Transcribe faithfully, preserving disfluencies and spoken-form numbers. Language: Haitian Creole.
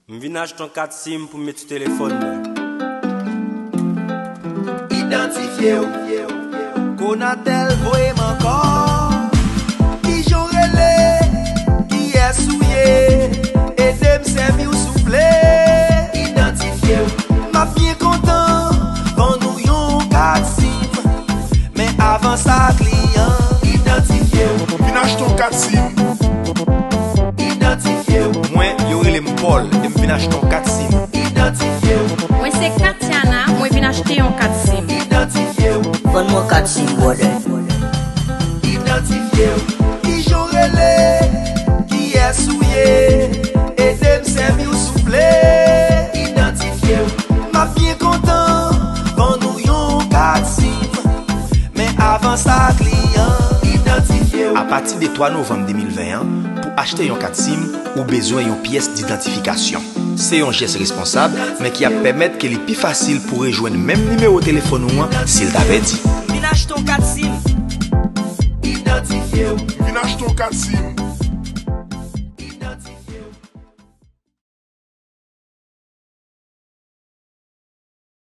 M vin achte yon kat sim pou m met sou telefòn mwen. Idantifye w. Konatel voye m ankò. Kijan w rele? Kiyès ou ye? Ede m sèvi w souple. Idantifye w. M ap byen kontan vann ou yon kat sim. Men avan sa, kliyan, idantifye w. Vin achte yon kat sim. Idantifye w. Mwen, yo rele m Paul, e m vin achte yon kat sim. Idantifye w. Mwen se Katiana, mwen vin achte yon kat sim. Idantifye w. Vann mwen kat sim, brother. Idantifye w. Kijan w rele? Kiyès ou ye? Ede m sèvi w souple. Idantifye w. M ap byen kontan vann ou yon kat sim. Men avan sa, kliyan, idantifye w. Apati de twa novanm de mil ven an, pou achte yon kat sim, ou bezwen yon pyès didantifikasyon. Se yon jès responsab, men ki ap pèmèt ke li pi fasil pou rejwenn menm nimewo telefòn ou an si l ta pèdi. Vin achte yon kat sim. Idantifye w. Vin achte yon kat sim.